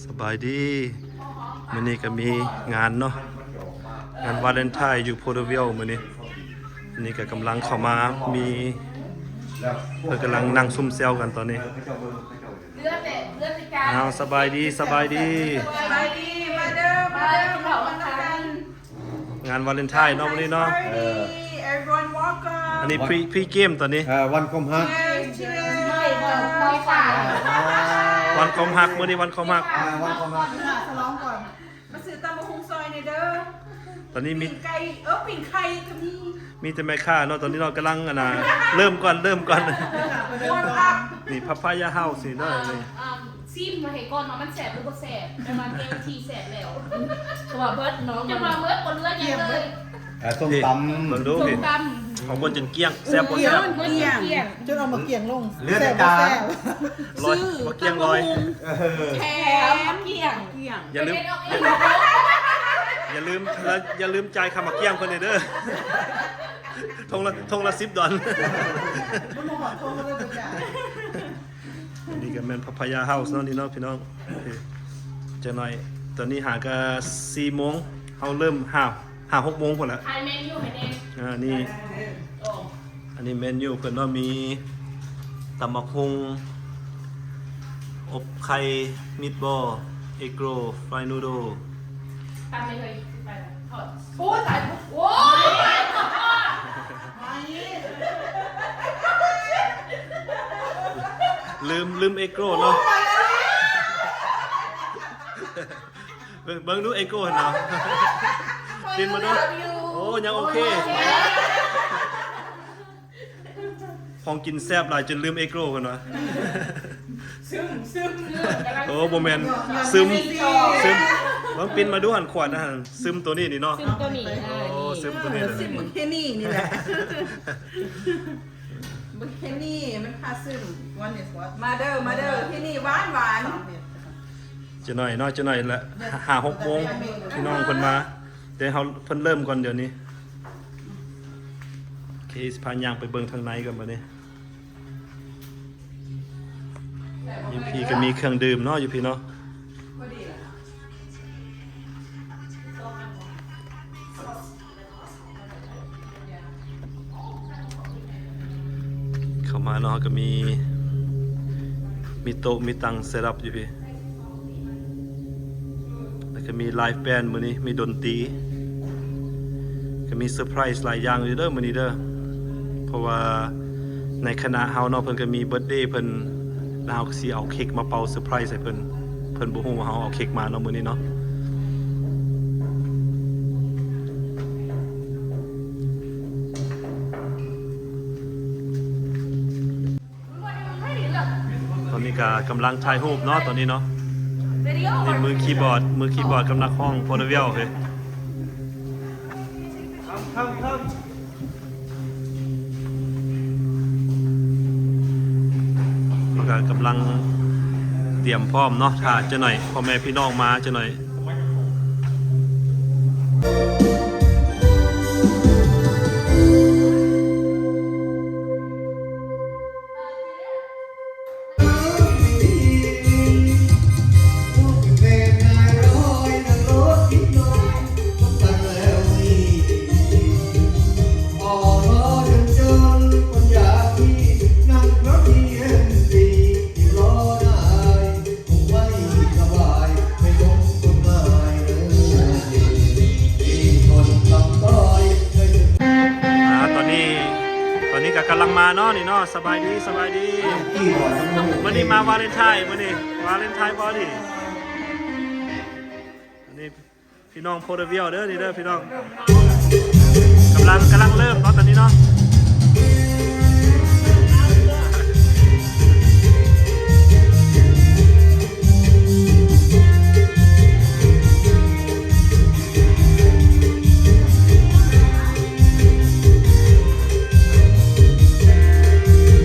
ສະບາຍດີ ມື້ນີ້ກໍມີງານເນາະ ງານວາເລັນທາຍຢູ່ໂພເທີວິວມື້ນີ້. ອັນນີ້ກໍກຳລັງເຂົ້າມາ ມີ ເພິ່ນກຳລັງນັ່ງຊຸມແຊວກັນຕອນນີ້. ອ້າວ ສະບາຍດີ ສະບາຍດີ ສະບາຍດີ ມາເດີ ມາເດີ ມາເຂົ້າມານຳກັນ. ງານວາເລັນທາຍເນາະມື້ນີ້ເນາະ. Everyone welcome. ອັນນີ້ພຣີ ພຣີເກມຕອນນີ້ ເອີ ວັນຄວາມຮັກ. Cheers, cheers. ວັນຄວາມຮັກ ມື້ນີ້ວັນຄວາມຮັກ. ອ່າ ວັນຄວາມຮັກ ສະຫຼອງກ່ອນ. ມາຊື້ຕຳບັກຫຸ່ງຊອຍແດ່ເດີ. ຕອນນີ້ມີ ປີ້ງໄກ່ ເອີ ປີ້ງໄຂ່ກໍມີ. ມີແຕ່ແມ່ຄ້າເນາະ ຕອນນີ້ເນາະ ກຳລັງ ອັນນ່າ ເລີ່ມກ່ອນ ເລີ່ມກ່ອນ. Warm up. ນີ້ Papaya House ນີ້ເດີ ນີ້ ອາ ຊີມໃຫ້ກ່ອນວ່າມັນແຊບຫຼືບໍ່ແຊບ ແຕ່ວ່າແກງທີ່ແຊບແລ້ວ ເພາະວ່າເບິດເນາະ ຈະວ່າເບິດບໍ່ເຫຼືອຫຍັງເລີຍ. ເອີ ສົ້ມຕຳ ເບິ່ງດູ ສົ້ມຕຳ ຂອງເພິ່ນຈົນກ້ຽງ ແຊບບໍ່ແຊບ ກ້ຽງ ຈົນເອົາໝາກກ້ຽງລົງ ເຫຼືອແຕ່ຈານ ແຊບບໍ່ແຊບ ລອຍ ໝາກກ້ຽງລອຍ ເອີ ແຖມໝາກກ້ຽງ. ຢ່າລືມ ຢ່າລືມ ຢ່າລືມຈ່າຍຄ່າໝາກກ້ຽງເພິ່ນເດີ ຖົງລະ ຖົງລະສິບດອນ ມັນບໍ່ຮອດຖົງ ມັນເລີຍບໍ່ຈ່າຍ. ອັນນີ້ກໍແມ່ນ Papaya House ເນາະ ນີ້ເນາະ ພີ່ນ້ອງ. ຈັກໜ້ອຍ ຕອນນີ້ຫາກະສີ່ໂມງ ເຮົາເລີ່ມຫ້າ ຫ້າຫົກໂມງພຸ້ນລະ. ຖ່າຍເມນູໃຫ້ແດ່. ອ່າ ນີ້ ໂອ້ ອັນນີ້ເມນູເພິ່ນເນາະ ມີຕຳບັກຫຸ່ງ ອົບໄຂ່ meatball, egg roll, fried noodle. ຕຳເລີຍ ໄປ ໂອ້ຍ ຕາຍ ໂອ້ຍ ລືມ ລືມ egg roll ເນາະ. ເບິ່ງ ເບິ່ງດູ egg roll ຫັ້ນນະ ປິ່ນມາດູ. ໂອ້ ຍັງໂອເຄ. ຂອງກິນແຊບຫຼາຍຈົນລືມ egg roll ເພິ່ນວ່າ. ຊຶມ ຊຶມ ໂອ້ ບໍ່ແມ່ນ ຊຶມ ຊຶມ. ເບິ່ງ ປິ່ນມາດູຫັ້ນ ຂວດຫັ້ນ ຊຶມໂຕນີ້ນີ້ເນາະ ຊຶມໂຕນີ້. ໂອ້ ຊຶມໂຕນີ້ ຊຶມເຄນີນີ້ແຫຼະ ເບິ່ງເຄນີມັນພາຊຶມ. One is what? ມາເດີ ມາເດີ ເຄນີຫວານໆ. ຈັກໜ້ອຍເນາະ ຈັກໜ້ອຍລະ ຫ້າຫົກໂມງ ພີ່ນ້ອງເພິ່ນມາ ແຕ່ເຮົາ ເພິ່ນເລີ່ມກ່ອນດຽວນີ້. ໂອເຄ ຊິພາຍ່າງໄປເບິ່ງທາງໃນກ່ອນບັດນີ້. ຢູ່ພີ້ກໍມີເຄື່ອງດື່ມເນາະ ຢູ່ພີ້ເນາະ. ເຂົ້າມາເນາະ ກໍມີ ມີໂຕະມີຕັ່ງເຊັດອັບຢູ່ພີ້ ແລ້ວກໍມີ live band ມື້ນີ້ມີດົນຕີ ກໍມີເຊີໄພຣສ໌ຫຼາຍຢ່າງຢູ່ເດີມື້ນີ້ເດີ. ເພາະວ່າໃນຄະນະເຮົາເນາະ ເພິ່ນກໍມີເບີດເດເພິ່ນ ແລ້ວເຮົາກໍຊິເອົາເຄັກມາເປົ່າເຊີໄພຣສ໌ໃຫ້ເພິ່ນ ເພິ່ນບໍ່ຮູ້ວ່າເຮົາເອົາເຄັກມາເນາະມື້ນີ້ເນາະ. ຕອນນີ້ກໍກຳລັງຖ່າຍຮູບເນາະ ຕອນນີ້ເນາະ. ນີ້ມືຄີບອດ ມືຄີບອດກຳລັງຮ້ອງໂພເທີວິວເຮີ້ຍ. ນີ້ກໍກຳລັງຕຽມພ້ອມເນາະ ຖ້າຈັກໜ້ອຍ ພໍ່ແມ່ພີ່ນ້ອງມາຈັກໜ້ອຍ. ອ່າ ຕອນນີ້ ຕອນນີ້ກໍກຳລັງມາເນາະ ນີ້ເນາະ. ສະບາຍດີ ສະບາຍດີ. ມື້ນີ້ມາວາເລັນທາຍ ມື້ນີ້ວາເລັນທາຍພໍດີ. ອັນນີ້ ພີ່ນ້ອງໂພເທີວິວເດີ ນີ້ເດີພີ່ນ້ອງ. ກຳລັງ ກຳລັງເລີ່ມເນາະ ຕອນນີ້ເນາະ.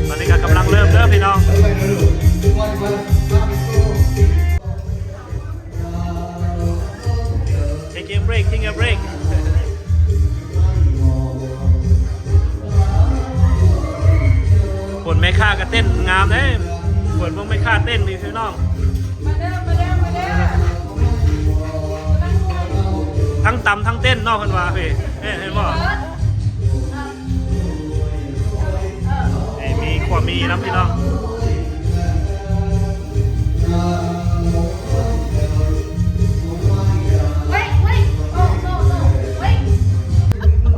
ຕອນນີ້ກໍກຳລັງເລີ່ມເດີພີ່ນ້ອງ. Take a break, take a break. ຄົນແມ່ຄ້າກໍເຕັ້ນງາມເດ້ ເພິ່ນເບິ່ງແມ່ຄ້າເຕັ້ນນີ້ພີ່ນ້ອງ. ມາເດີ ມາເດີ ມາເດີ. ຕຳທັງເຕັ້ນເນາະ ເພິ່ນວ່າພີ່. ເອີ ເຫັນບໍ່? ນີ້ມີຂົ້ວໝີ່ນຳພີ່ນ້ອງ.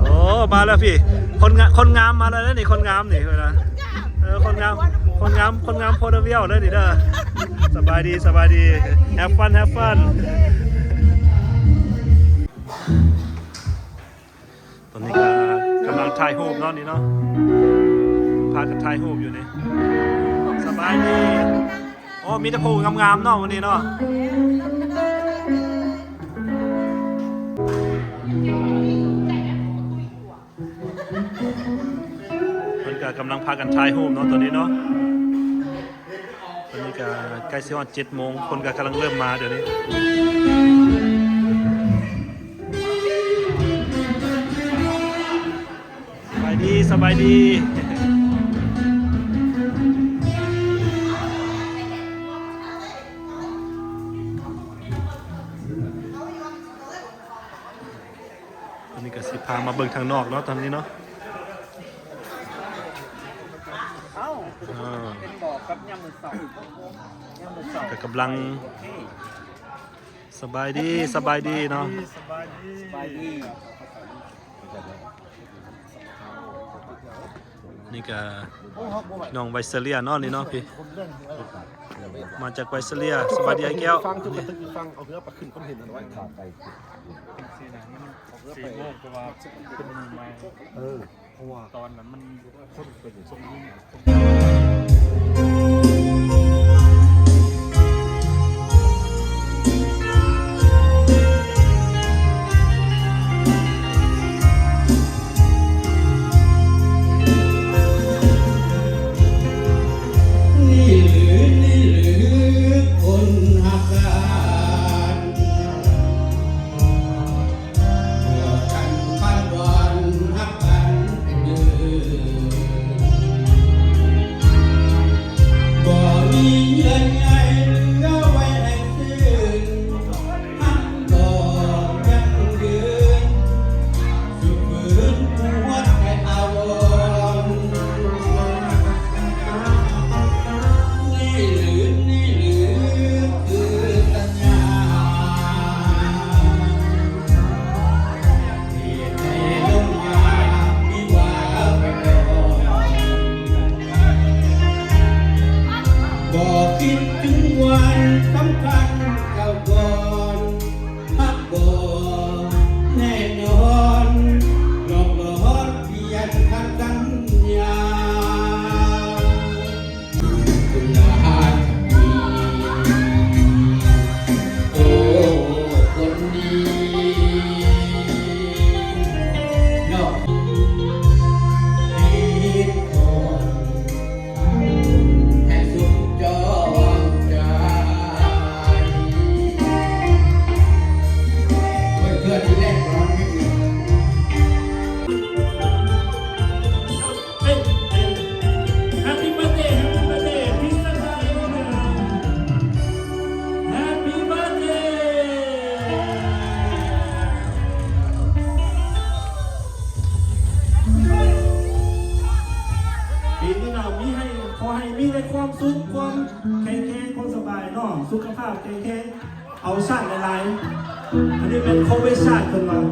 ໂອ້ ມາແລ້ວພີ່ ຄົນງາ ຄົນງາມມາແລ້ວເດີນີ້ ຄົນງາມນີ້ເພິ່ນວ່າ. ເອີ ຄົນງາມ ຄົນງາມ ຄົນງາມໂພນະວຽວເດີນີ້ເດີ. ສະບາຍດີ ສະບາຍດີ ແຮັບຟັນ ແຮັບຟັນ. ຕອນນີ້ກໍກຳລັງຖ່າຍຮູບເນາະນີ້ເນາະ ພາກັນຖ່າຍຮູບຢູ່ນີ້. ສະບາຍດີ. ໂອ້ ມີແຕ່ຜູ້ງາມໆເນາະມື້ນີ້ເນາະ. ເພິ່ນກໍກຳລັງພາກັນຖ່າຍຮູບເນາະຕອນນີ້ເນາະ. ຕອນນີ້ກໍໃກ້ຊິຮອດເຈັດໂມງ ຄົນກໍກຳລັງເລີ່ມມາດຽວນີ້. ສະບາຍດີ ສະບາຍດີ. ອັນນີ້ກໍຊິພາມາເບິ່ງທາງນອກເນາະ ຕອນນີ້ເນາະ. ເອົ້າ ເປັນໝໍກັບຍາມມື້ເຊົ້າ ຍາມມື້ເຊົ້າ ກໍກຳລັງ ໂອເຄ ສະບາຍດີ ສະບາຍດີເນາະ ສະບາຍດີ ສະບາຍດີ. ນີ້ກະນ້ອງໄວເຊີເລຍເນາະ ນີ້ເນາະ ພີ່ ມາຈາກໄວເຊີເລຍ. ສະບາຍດີອ້າຍແກ້ວ. ຟັງຈຸກກະຕຶກຟັງ ເອົາເຮືອໄປຂຶ້ນຄົນເຫັນອັນໄວ້ ສີ່ໂມງ ເພາະວ່າເປັນມື້ໃໝ່ ເອີ ເພາະວ່າຕອນນັ້ນມັນຄົນເປັນຊົງ ນີ້ຫຼື ນີ້ຫຼື ຄົນຮັກກັນ ເພື່ອກັນພັນວັນຮັກກັນເປັນເດີ ບໍ່ມີເຫຍື່ອໃຍເຫຼືອໄວ້ໃຫ້ຊື່ນ ມັນບໍ່ຢັ້ງຢືນ ສຸກຟື້ນຫົວໃຈອາວອນ. ນີ້ຫຼື ນີ້ຫຼື ຄືສັນຍາ ທີ່ໃຫ້ລົງມາວິວາໄປກ່ອນ ບໍ່ຄິດເຖິງວັນສຳຄັນເຈົ້າກ່ອນ ຮັກບໍ່ແນ່ນອນ ຫຼອກຫຼອນປ່ຽນຄຳສັນຍາ. ປີນີ້ເນາະ ມີໃຫ້ ຂໍໃຫ້ມີແຕ່ຄວາມສຸກ ຄວາມແຂງແຮງ ຄວາມສະບາຍເນາະ ສຸຂະພາບແຂງແຮງ ເອົາຊາດຫຼາຍໆ ອັນນີ້ແມ່ນໂຄວິດຊາດເພິ່ນວ່າ ເອີ.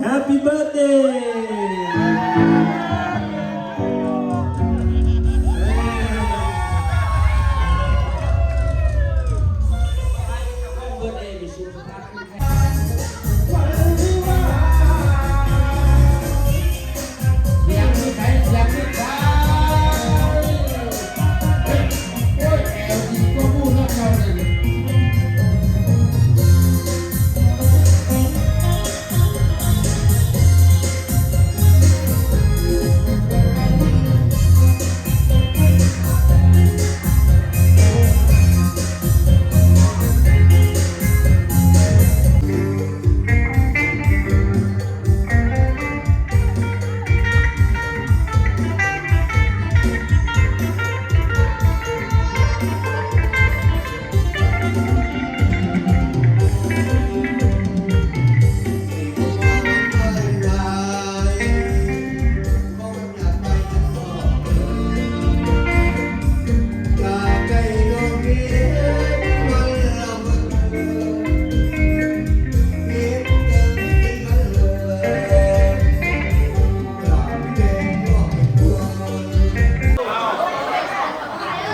Happy birthday. ເ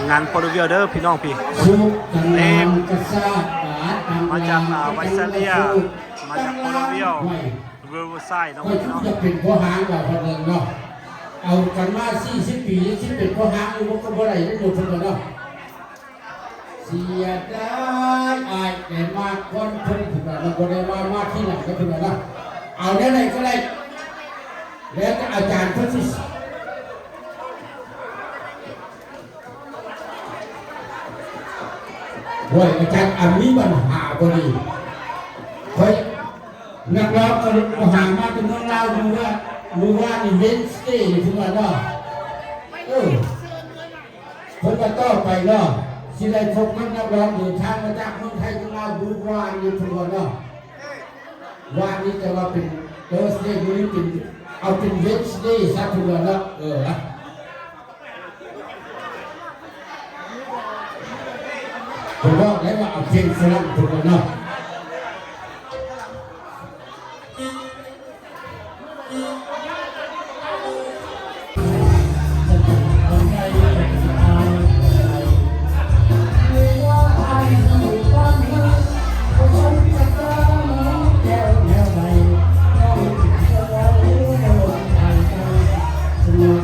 ງານໂປໂລວຽວເດີພີ່ນ້ອງພີ່ ເຕັມ ມາຈາກ ອ່າ ໄວສາເລຍ ມາຈາກໂປໂລວຽວ ເວີລວຊາຍເນາະ ຂ້ອຍຄືຈະເປັນພໍ່ຮ້າງວ່າເພິ່ນເນາະ ເອົາກັນມາສີ່ສິບປີ ຍັງຊິເປັນພໍ່ຮ້າງຢູ່ບໍ່ ກໍບໍ່ໄດ້ເດ້ ເພິ່ນວ່າເນາະ. ເສຍດາຍອ້າຍໄດ້ມາກ່ອນເພິ່ນ ເພິ່ນວ່າເນາະ ບໍ່ໄດ້ວ່າມາທີຫຼັງເດີ ເພິ່ນວ່າເນາະ. ເອົາແນວໃດກໍໄດ້ ແລ້ວແຕ່ອາຈານເພິ່ນຊິ ໂອ້ຍ ອາຈານ ອັນມີບັນຫາບໍ່ນີ້ ຂ້ອຍ ນັກຮ້ອງກໍຫາມາແຕ່ເມືອງລາວ ມື້ວານ ມື້ວານນີ້ ເວັນສະເດ ນີ້ເພິ່ນວ່າເນາະ ເອີ ເພິ່ນວ່າຕໍ່ໄປເນາະ ຊິໄດ້ພົບກັບນັກຮ້ອງເດີນທາງມາຈາກເມືອງໄທເມືອງລາວ ມື້ວານນີ້ເພິ່ນວ່າເນາະ ວານນີ້ຈະວ່າເປັນເທີສເດ ມື້ນີ້ເປັນ ເອົາເປັນເວັນສະເດຊະ ເພິ່ນວ່າເນາະ ເອີ. ເພິ່ນບອກໄດ້ວ່າເອົາເພງຝຣັ່ງພຸ້ນເນາະ.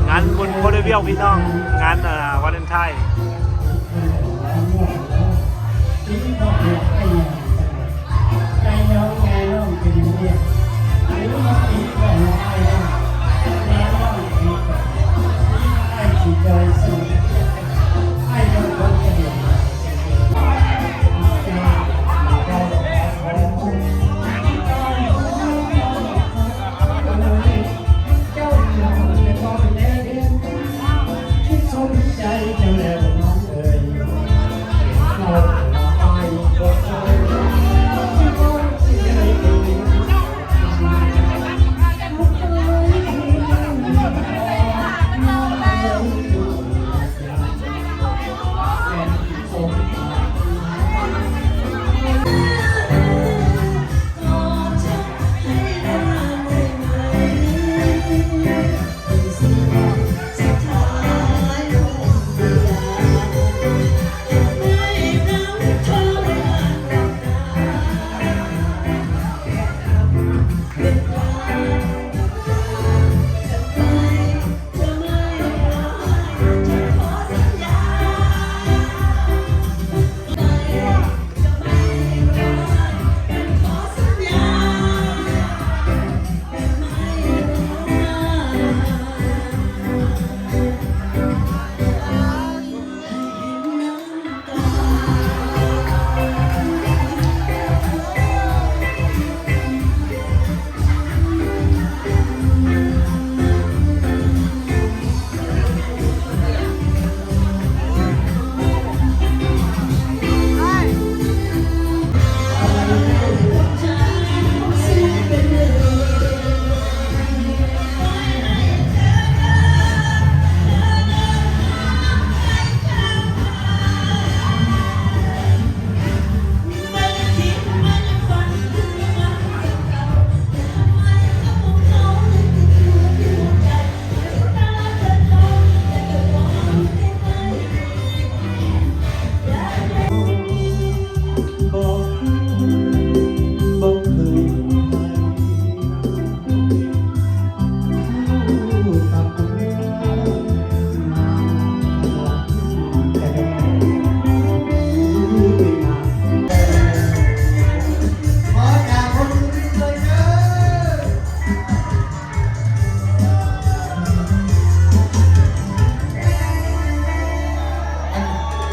ງານບຸນໂພເດວຽວພີ່ນ້ອງ ງານ ເອີ ວາເລັນທາຍ.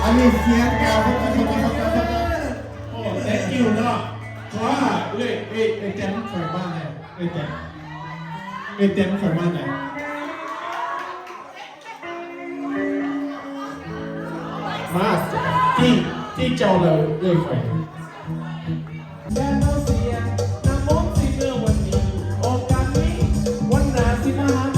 ອັນນີ້ສຽງຈາກຄົນທີ່ເຂົາເຈົ້າ ໂອ້ thank you ເນາະ ເພາະວ່າເອື້ອຍ ເອື້ອຍ ເອື້ອຍແຕນຂ້ອຍມາແລ້ວ ເອື້ອຍແຕນ ເອື້ອຍແຕນຂ້ອຍມາແລ້ວ ມາ ທີ່ ທີ່ເຈົ້າແລ້ວເອື້ອຍຂ້ອຍ. ແບບເຮົາເສຍນ້ຳມົນຊິເມື່ອວັນນີ້ ໂອກາດມີວັນໜ້າຊິມາຫາ